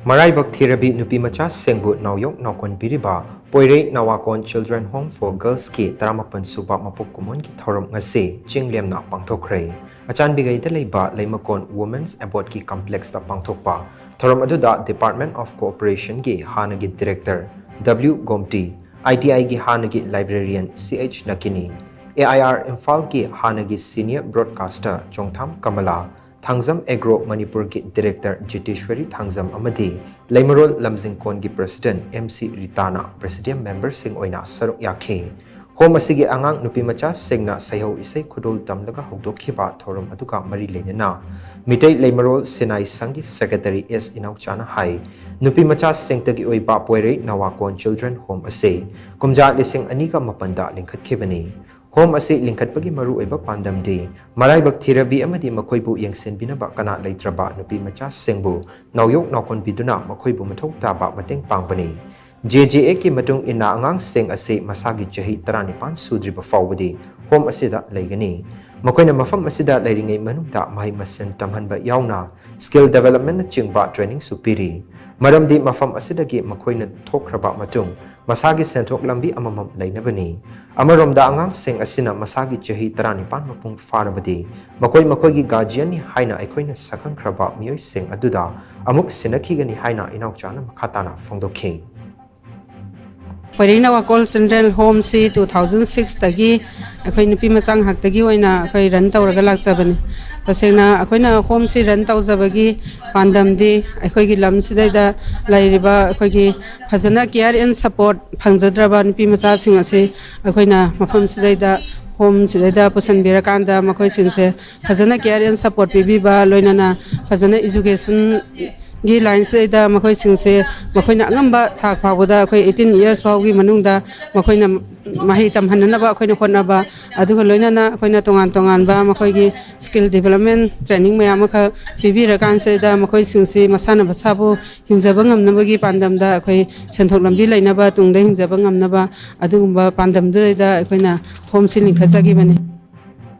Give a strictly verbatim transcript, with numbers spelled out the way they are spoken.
ꯃꯔꯥꯏꯕꯛ ꯊꯤꯔꯕꯤ ꯅꯨꯄꯤ ꯃꯆꯥꯁꯤꯡꯕꯨ ꯅꯥꯎꯌꯣꯛ ꯅꯥꯎꯀꯣꯟ ꯄꯤꯔꯤꯕ ꯄꯣꯏꯔꯩ ꯅꯋꯥꯀꯣꯟ Children Home for Girls ꯀꯤ ꯇꯔꯥꯃꯥꯄꯟ ꯁꯨꯕ ꯃꯄꯣꯛ ꯀꯨꯝꯑꯣꯟꯒꯤ ꯊꯧꯔꯝ ꯉꯁꯤ ꯆꯤꯡ ꯂꯦꯝꯅ ꯄꯥꯡꯊꯣꯛꯈ꯭ꯔꯦ꯫ ꯑꯆꯥꯟꯕꯤꯒꯩꯗ ꯂꯩꯕ ꯂꯩꯃꯀꯣꯟ Women's Abode ꯀꯤ complex ꯇ ꯄꯥꯡꯊꯣꯛꯄ ꯊꯧꯔꯝ ꯑꯗꯨꯗ Department of Cooperation ꯒꯤ ꯍꯥꯟꯅꯒꯤ Director W Gomti, I T I ꯒꯤ ꯍꯥꯟꯅꯒꯤ Librarian C H ꯅꯀꯤꯅꯤ, A I R ꯏꯝꯐꯥꯜꯒꯤ ꯍꯥꯟꯅꯒꯤ Senior Broadcaster ꯆꯣꯡꯊꯥꯝ ꯀꯃꯂꯥ, ꯊꯥꯡꯖꯝ Agro ꯃꯅꯤꯄꯨꯔꯒꯤ Director ꯖꯤꯇꯦꯁ꯭ꯋꯔꯤ ꯊꯥꯡꯖꯝ ꯑꯃꯗꯤ ꯂꯩꯃꯔꯣꯜ ꯂꯝꯖꯤꯡꯀꯣꯟꯒꯤ President M C ꯔꯤꯇꯥꯅ Presidium Member ꯁꯤꯡ ꯑꯣꯏꯅ ꯁꯔꯨꯛ ꯌꯥꯈꯤ꯫ Home ꯑꯁꯤꯒꯤ ꯑꯉꯥꯡ ꯅꯨꯄꯤ ꯃꯆꯥꯁꯤꯡꯅ ꯁꯩꯍꯧ ꯏꯁꯩ ꯈꯨꯗꯣꯜ ꯇꯝꯂꯒ ꯍꯧꯗꯣꯛꯈꯤꯕ ꯊꯧꯔꯝ ꯑꯗꯨꯒ ꯃꯔꯤ ꯂꯩꯅꯅ ꯃꯤꯇꯩ ꯂꯩꯃꯔꯣꯜ ꯁꯤꯟꯅꯥꯏ ꯁꯪꯒꯤ Secretary S ꯏꯅꯥꯎꯆꯥꯅ ꯍꯥꯏ, ꯅꯨꯄꯤ ꯃꯆꯥꯁꯤꯡꯇꯒꯤ ꯑꯣꯏꯕ ꯄꯣꯏꯔꯩ ꯅꯋꯥꯀꯣꯟ Children Home ꯑꯁꯤ ꯀꯨꯝꯖꯥ ꯂꯤꯁꯤꯡ ꯑꯅꯤꯒ ꯃꯥꯄꯟꯗ ꯂꯤꯡꯈꯠꯈꯤꯕꯅꯤ꯫ Home ꯑꯁꯤ ꯂꯤꯡꯈꯠꯄꯒꯤ ꯃꯔꯨꯑꯣꯏꯕ ꯄꯥꯟꯗꯝꯗꯤ ꯃꯔꯥꯏꯕꯛ ꯊꯤꯔꯕꯤ ꯑꯃꯗꯤ ꯃꯈꯣꯏꯕꯨ ꯌꯦꯡꯁꯤꯟꯕꯤꯅꯕ ꯀꯅꯥ ꯂꯩꯇ꯭ꯔꯕ ꯅꯨꯄꯤ ꯃꯆꯥꯁꯤꯡꯕꯨ ꯅꯥꯎꯌꯣꯛ ꯅꯥꯎꯀꯣꯟꯕꯤꯗꯨꯅ ꯃꯈꯣꯏꯕꯨ ꯃꯊꯧ ꯇꯥꯕ ꯃꯇꯦꯡ ꯄꯥꯡꯕꯅꯤ꯫ J J A ꯀꯤ ꯃꯇꯨꯡ ꯏꯟꯅ ꯑꯉꯥꯡꯁꯤꯡ ꯑꯁꯤ ꯃꯁꯥꯒꯤ ꯆꯍꯤ ꯇꯔꯥꯅꯤꯄꯥꯟ ꯁꯨꯗ꯭ꯔꯤꯕ ꯐꯥꯎꯕꯗꯤ home ꯑꯁꯤꯗ ꯂꯩꯒꯅꯤ꯫ ꯃꯈꯣꯏꯅ ꯃꯐꯝ ꯑꯁꯤꯗ ꯂꯩꯔꯤꯉꯩ ꯃꯅꯨꯡꯗ ꯃꯍꯩ ꯃꯁꯤꯡ ꯇꯝꯍꯟꯕ ꯌꯥꯎꯅ skill development ꯅꯆꯤꯡꯕ training ꯁꯨ ꯄꯤꯔꯤ꯫ ꯃꯔꯝꯗꯤ ꯃꯐꯝ ꯑꯁꯤꯗꯒꯤ ꯃꯈꯣꯏꯅ ꯊꯣꯛꯈ꯭ꯔꯕ ꯃꯇꯨꯡ ꯃꯁꯥꯒꯤ ꯁꯦꯟꯊꯣꯛ ꯂꯝꯕꯤ ꯑꯃꯃꯝ ꯂꯩꯅꯕꯅꯤ꯫ ꯑꯃꯔꯣꯝꯗ ꯑꯉꯥꯡꯁꯤꯡ ꯑꯁꯤꯅ ꯃꯁꯥꯒꯤ ꯆꯍꯤ ꯇꯔꯥꯅꯤꯄꯥꯟ ꯃꯄꯨꯡ ꯐꯥꯔꯕꯗꯤ ꯃꯈꯣꯏ ꯃꯈꯣꯏꯒꯤ guardian ꯅꯤ ꯍꯥꯏꯅ ꯑꯩꯈꯣꯏꯅ ꯁꯛꯈꯪꯈ꯭ꯔꯕ ꯃꯤꯑꯣꯏꯁꯤꯡ ꯑꯗꯨꯗ ꯑꯃꯨꯛ ꯁꯤꯟꯅꯈꯤꯒꯅꯤ ꯍꯥꯏꯅ ꯏꯅꯥꯎꯆꯥꯅ ꯃꯈꯥ ꯇꯥꯅ ꯐꯣꯡꯗꯣꯛꯈꯤ꯫ ꯄꯣꯏꯔꯩ ꯅꯋꯥꯀꯣꯟ Children Home ꯁꯤ two thousand six ꯇꯒꯤ ꯑꯩꯈꯣꯏ ꯅꯨꯄꯤ ꯃꯆꯥ ꯉꯥꯛꯇꯒꯤ ꯑꯣꯏꯅ ꯑꯩꯈꯣꯏ run ꯇꯧꯔꯒ ꯂꯥꯛꯆꯕꯅꯤ꯫ ꯇꯁꯦꯡꯅ ꯑꯩꯈꯣꯏꯅ home ꯁꯤ run ꯇꯧꯖꯕꯒꯤ ꯄꯥꯟꯗꯝꯗꯤ ꯑꯩꯈꯣꯏꯒꯤ ꯂꯝꯁꯤꯗꯩꯗ ꯂꯩꯔꯤꯕ ꯑꯩꯈꯣꯏꯒꯤ ꯐꯖꯅ care and support ꯐꯪꯖꯗ꯭ꯔꯕ ꯅꯨꯄꯤ ꯃꯆꯥꯁꯤꯡ ꯑꯁꯤ ꯑꯩꯈꯣꯏꯅ ꯃꯐꯝꯁꯤꯗꯩꯗ, home ꯁꯤꯗꯩꯗ ꯄꯨꯁꯤꯟꯕꯤꯔꯀꯥꯟꯗ ꯃꯈꯣꯏꯁꯤꯡꯁꯦ ꯐꯖꯅ care and support ꯄꯤꯕꯤꯕ, ꯂꯣꯏꯅꯅ ꯐꯖꯅ education ꯒꯤ line ꯁꯤꯗꯩꯗ ꯃꯈꯣꯏꯁꯤꯡꯁꯦ ꯃꯈꯣꯏꯅ ꯑꯉꯝꯕ ꯊꯥꯛ ꯐꯥꯎꯕꯗ ꯑꯩꯈꯣꯏ eighteen years ꯐꯥꯎꯒꯤ ꯃꯅꯨꯡꯗ ꯃꯈꯣꯏꯅ ꯃꯍꯩ ꯇꯝꯍꯟꯅꯅꯕ ꯑꯩꯈꯣꯏꯅ ꯍꯣꯠꯅꯕ, ꯑꯗꯨꯒ ꯂꯣꯏꯅꯅ ꯑꯩꯈꯣꯏꯅ ꯇꯣꯉꯥꯟ ꯇꯣꯉꯥꯟꯕ ꯃꯈꯣꯏꯒꯤ skill development training ꯃꯌꯥꯝ ꯑꯃꯈꯛ ꯄꯤꯕꯤꯔꯀꯥꯟꯁꯤꯗ ꯃꯈꯣꯏꯁꯤꯡꯁꯤ ꯃꯁꯥꯅ ꯃꯁꯥꯕꯨ ꯍꯤꯡꯖꯕ ꯉꯝꯅꯕꯒꯤ ꯄꯥꯟꯗꯝꯗ ꯑꯩꯈꯣꯏ ꯁꯦꯟꯊꯣꯛ ꯂꯝꯕꯤ ꯂꯩꯅꯕ, ꯇꯨꯡꯗ ꯍꯤꯡꯖꯕ ꯉꯝꯅꯕ ꯑꯗꯨꯒꯨꯝꯕ ꯄꯥꯟꯗꯝꯗꯨꯗꯩꯗ ꯑꯩꯈꯣꯏꯅ home ꯁꯤ ꯂꯤꯡꯈꯠꯆꯈꯤꯕꯅꯤ꯫